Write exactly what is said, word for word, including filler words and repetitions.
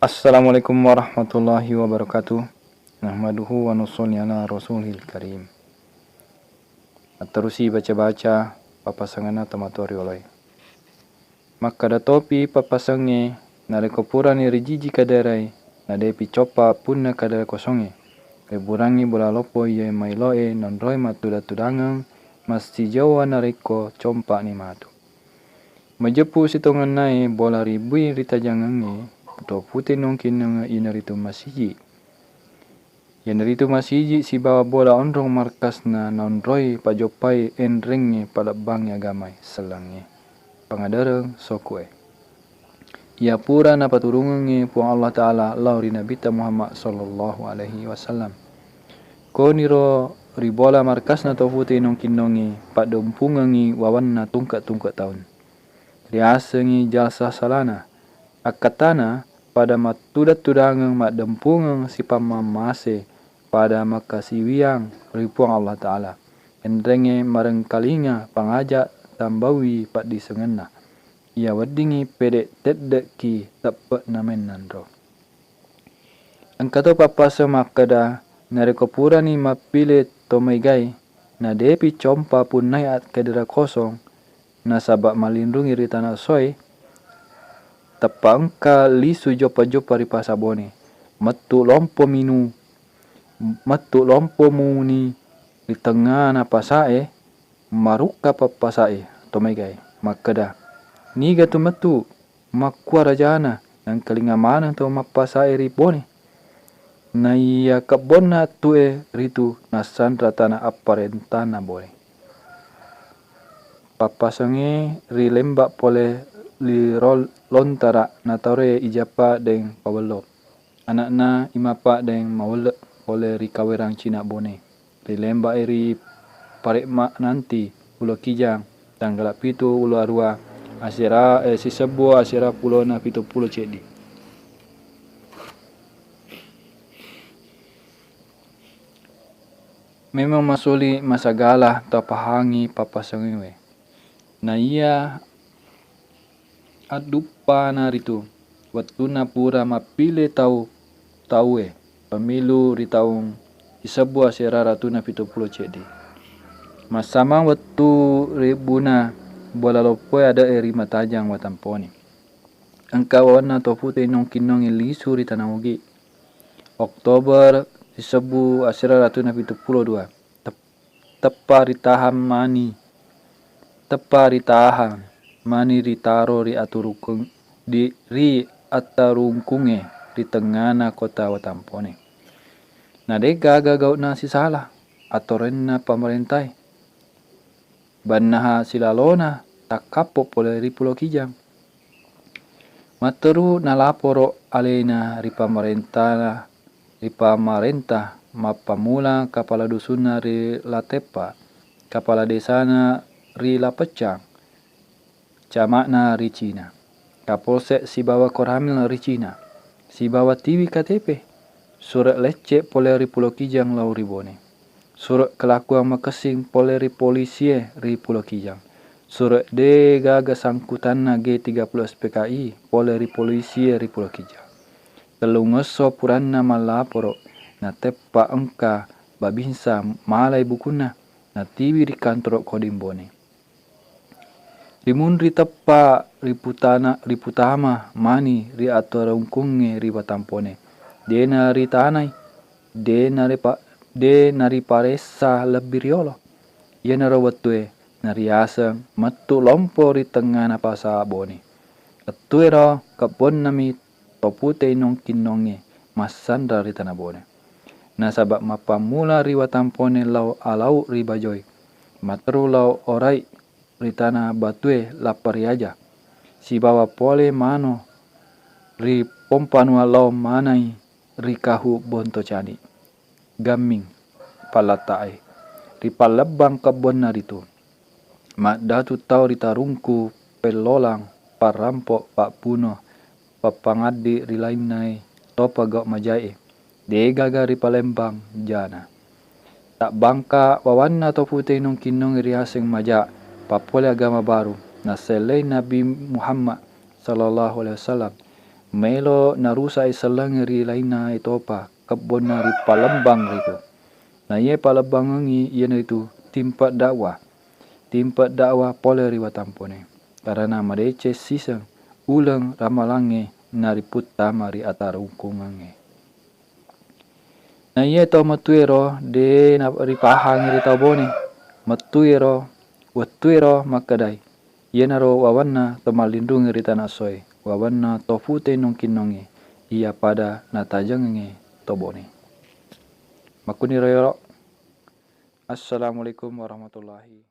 Assalamualaikum warahmatullahi wabarakatuh. Nahmaduhu wa nusalli ala rasulihil karim. Matterusi baca-baca pappasengenna tomatoa rioloe. Makkeda topi pappasengnge, narekko purani rijiji kaderai, nadepi coppa punna kadera kosongnge, riburangngi bola loppo iyae mailoe nonroi mattuda-tudangeng massijauwa narekko compa'ni matu. Majeppu sitongennae bola ribui ritajangengnge, to pute nongkinnonge iyanaritu masiji. Iyanaritu masiji sibawa bola onrong markasna naonroi pajoppai enrengnge palebbangnge agamae sellengnge pangadereng sokue. Iya pura napaturungengnge Puang Allah Ta'ala lao ri Nabitta Muhammad sallallahu alaihi wasallam. Koniro ri bola markasna to pute nongkinnongnge paddompungengngi wawanna tungke-tungke taung. Riasengngi jalsa salana. Akkatana pada mattuda-tudangeng maddempungeng sipammammase pada makkasiwiang ri Puang Allah Ta'ala. Enrengnge marengkalinga pangaja tambaui paddisengenna. Iya weddingngi pede' tedde'ki teppe'na mennanro. Engka to pappaseng makkeda, narekko purani mappile to maegae, na depi compa punnai akkedera kosong, nasaba malinrungi ri tana soe, teppa engka lisu joppa-joppa ri pasa Bone. Mettu lompo minu, mettu lompo muni ri tengngana pasae, marukka pappasae to maegae makkeda, niga tu mettu makkua rajana nangkalinga maneng to mappasae ri Bone. Naiya kebbonna attue ritu nassanra tana apparentana Bone. Pappasengnge ri Lembak pole ri Rol-, Lontara natoroe Ijappa Deng Pawello. Anakna Imappa Deng Mawelle pole ri Kawerang Cina Bone. Ri Lembak e ri Parekma Nanti Pulo Kijang, tanggala pitu Ulo Arua asera, eh, sisebbu asera pulona pitu pulo ceddi. Memang masuli masagala tapahangi pappasengngewe. Naiya adduppana ritu, wettunna pura mappile tau, tauwe pemilu ri taung sisebbu asera ratuna pitu pulo ceddi. Massamang wettu ribbuna bola loppoe ade'e ri Matajang Watampone. Engka wawanna to pute nongkinnongnge lisu ri Tana Ogi. Oktober sisebbu asera ratuna pitu pulo dua. Tep-, teppa ritahang mani, teppa ritahang mani ritaro ri aturukung-, di, ri attarungkungnge ri tengngana kota Watampone. Na de'gaga gau'na sisala atorenna pamarentae. Bannaha silalona takkappo pole ri Pulo Kijang. Matteru nalaporo alena ri pamarentana, ri pamarenta, mappammula kapala dusunna ri La Teppa, kapala desana ri La Peccang, cama'na ri Cina, Kapolsek sibawa Koramil ri Cina, sibawa tiwi K T P, sure lecce pole ri Pulo Kijang lao ri Bone. Sure kelakuang makessing pole ri polisie ri Pulo Kijang. Sure de'gaga sangkutanna G tiga puluh S P K I pole ri polisie ri Pulo Kijang. Tellungesso puranna mallaporo, nateppa engka babinsa malai bukunna, natiwi ri kantoro Kodim Bone. Rimunri teppa riputana, riputama mani ri attarungkungnge ri Watampone. De naritanai, de naripa-, de nariparessa lebbi riolo. Iyanaro wettue nariaseng mettu lompo ri tengngana pasa Bone. Wettuero kebbonnami to pute inong-kinnongnge massanra ri Tana Bone. Nasaba mappammula ri Watampone lao Alau ri Bajoi, matteru lao Orai ri Tana Batue Lappa ri Aja, sibawa pole mano ri Pompanua lao manai ri Kahu Bonto Cani. Gamming pallatta'e ri pallebbang kebbonna ritu. Maddatu tau ri tarungku, pellolang, parrampo, pappuno, pappangaddi ri lainnae topa gau majae, de'gaga ri palembang jana. Tabbangka wawanna to pute inong-kinnong riaseng maja, pappole agama baru, nassellei Nabi Muhammad sallallahu alaihi wasallam. Melo narusa'i sellengnge ri lainna etopa kebbonna ri palembang ritu. Na iye palembangengngi iyanaritu timpe' dakwah. Timpe' dakwah pole ri Watampone. Karena madeceng siseng uleng ramalangnge nariputtama ri atarungkungengnge. Na iye tau mettuero de' naripahangngi ri tau Bone. Mettuero, wettuero makkedai, iyanaro wawanna to mallinrungnge ri tana essoe, wawanna to pute nongkinnongnge, iya pada natajengengnge to Bone. Makkuniro yolo. Assalamualaikum warahmatullahi